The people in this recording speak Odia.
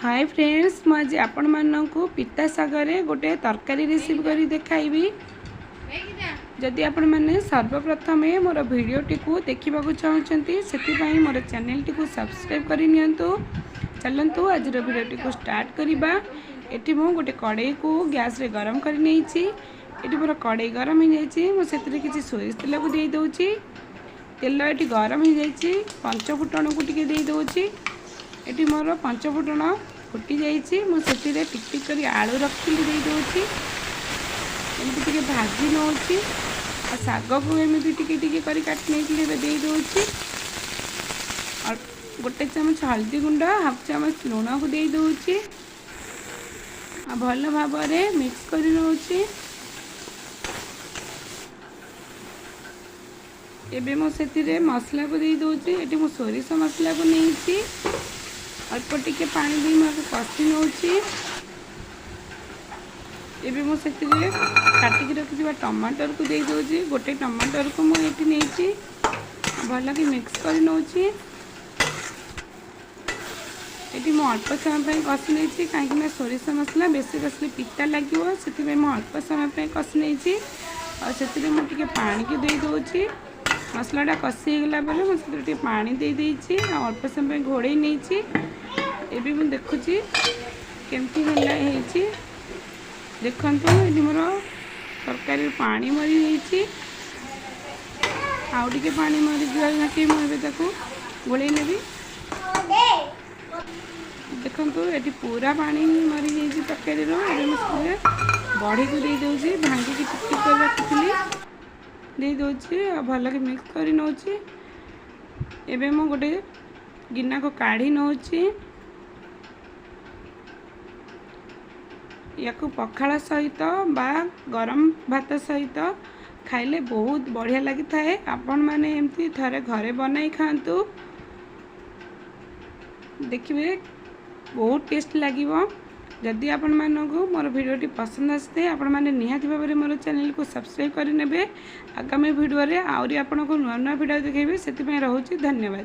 ହାଏ ଫ୍ରେଣ୍ଡସ୍, ମୁଁ ଆଜି ଆପଣମାନଙ୍କୁ ପିତା ଶାଗରେ ଗୋଟେ ତରକାରୀ ରେସିପି କରି ଦେଖାଇବି। ଯଦି ଆପଣମାନେ ସର୍ବପ୍ରଥମେ ମୋର ଭିଡ଼ିଓଟିକୁ ଦେଖିବାକୁ ଚାହୁଁଛନ୍ତି, ସେଥିପାଇଁ ମୋର ଚ୍ୟାନେଲଟିକୁ ସବସ୍କ୍ରାଇବ୍ କରି ନିଅନ୍ତୁ। ଚାଲନ୍ତୁ, ଆଜିର ଭିଡ଼ିଓଟିକୁ ଷ୍ଟାର୍ଟ କରିବା। ଏଠି ମୁଁ ଗୋଟେ କଡ଼େଇକୁ ଗ୍ୟାସ୍ରେ ଗରମ କରି ନେଇଛି। ଏଠି ମୋର କଡ଼େଇ ଗରମ ହେଇଯାଇଛି। ମୁଁ ସେଥିରେ କିଛି ସୋରିଷ ତେଲକୁ ଦେଇଦେଉଛି। ତେଲ ଏଠି ଗରମ ହେଇଯାଇଛି। ପଞ୍ଚ ଫୁଟଣକୁ ଟିକେ ଦେଇଦେଉଛି। ଏଠି ମୋର ପଞ୍ଚ ଫୁଟଣ ଫୁଟି ଯାଇଛି। ମୁଁ ସେଥିରେ ଟିକ୍ ଟିକ୍ କରି ଆଳୁ ରଖିଥିଲି, ଦେଇଦେଉଛି। ଏମିତି ଟିକେ ଭାଜି ନେଉଛି। ଆଉ ଶାଗକୁ ଏମିତି ଟିକେ ଟିକେ କରି କାଟି ନେଇଥିଲି, ଏବେ ଦେଇଦେଉଛି। ଗୋଟେ ଚାମଚ ହଳଦୀ ଗୁଣ୍ଡ, ହାଫ୍ ଚାମଚ ଲୁଣକୁ ଦେଇଦେଉଛି ଆଉ ଭଲ ଭାବରେ ମିକ୍ସ କରି ନେଉଛି। ଏବେ ମୁଁ ସେଥିରେ ମସଲାକୁ ଦେଇଦେଉଛି। ଏଠି ମୁଁ ସୋରିଷ ମସଲାକୁ ନେଇଛି। ଅଳ୍ପ ଟିକେ ପାଣି ଦେଇ ମୁଁ ଆକୁ କଷି ନେଉଛି। ଏବେ ମୁଁ ସେଥିରେ କାଟିକି ରଖିଥିବା ଟମାଟରକୁ ଦେଇଦେଉଛି। ଗୋଟେ ଟମାଟରକୁ ମୁଁ ଏଠି ନେଇଛି। ଭଲକି ମିକ୍ସ କରି ନେଉଛି। ଏଠି ମୁଁ ଅଳ୍ପ ସମୟ ପାଇଁ କଷି ନେଇଛି, କାହିଁକିନା ସୋରିଷ ମସଲା ବେଶୀ କଷିଲେ ପିତା ଲାଗିବ। ସେଥିପାଇଁ ମୁଁ ଅଳ୍ପ ସମୟ ପାଇଁ କଷି ନେଇଛି। ଆଉ ସେଥିରେ ମୁଁ ଟିକେ ପାଣିକି ଦେଇଦେଉଛି। ମସଲାଟା କଷି ହେଇଗଲା ପରେ ମୁଁ ସେଥିରେ ଟିକେ ପାଣି ଦେଇଦେଇଛି ଆଉ ଅଳ୍ପ ସମୟ ପାଇଁ ଘୋଡ଼େଇ ନେଇଛି। ଏବେ ମୁଁ ଦେଖୁଛି କେମିତି ହେଲା ହେଇଛି। ଦେଖନ୍ତୁ, ଏଠି ମୋର ତରକାରୀରୁ ପାଣି ମରିଯାଇଛି। ଆଉ ଟିକେ ପାଣି ମରିଯିବା ଯାକେ ମୁଁ ଏବେ ତାକୁ ଗୋଳେଇ ନେବି। ଦେଖନ୍ତୁ, ଏଠି ପୁରା ପାଣି ମରିଯାଇଛି ତରକାରୀରୁ। ଏବେ ମୁଁ ସେଥିରେ ବଢ଼ିକୁ ଦେଇଦେଉଛି। ଭାଙ୍ଗିକି ଟିକ୍ ଟିକ୍ କରି ରଖିଥିଲି, ଦେଇଦେଉଛି ଆଉ ଭଲକି ମିକ୍ସ କରି ନେଉଛି। ଏବେ ମୁଁ ଗୋଟେ ଗିନାକୁ କାଢ଼ି ନେଉଛି। ୟାକୁ ପଖାଳ ସହିତ ବା ଗରମ ଭାତ ସହିତ ଖାଇଲେ ବହୁତ ବଢ଼ିଆ ଲାଗିଥାଏ। ଆପଣମାନେ ଏମିତି ଥରେ ଘରେ ବନାଇ ଖାଆନ୍ତୁ, ଦେଖିବେ ବହୁତ ଟେଷ୍ଟ ଲାଗିବ। ଯଦି ଆପଣମାନଙ୍କୁ ମୋର ଭିଡ଼ିଓଟି ପସନ୍ଦ ଆସିଥାଏ, ଆପଣମାନେ ନିହାତି ଭାବରେ ମୋର ଚ୍ୟାନେଲକୁ ସବସ୍କ୍ରାଇବ୍ କରିନେବେ। ଆଗାମୀ ଭିଡ଼ିଓରେ ଆହୁରି ଆପଣଙ୍କୁ ନୂଆ ନୂଆ ଭିଡ଼ିଓ ଦେଖାଇବି। ସେଥିପାଇଁ ରହୁଛି, ଧନ୍ୟବାଦ।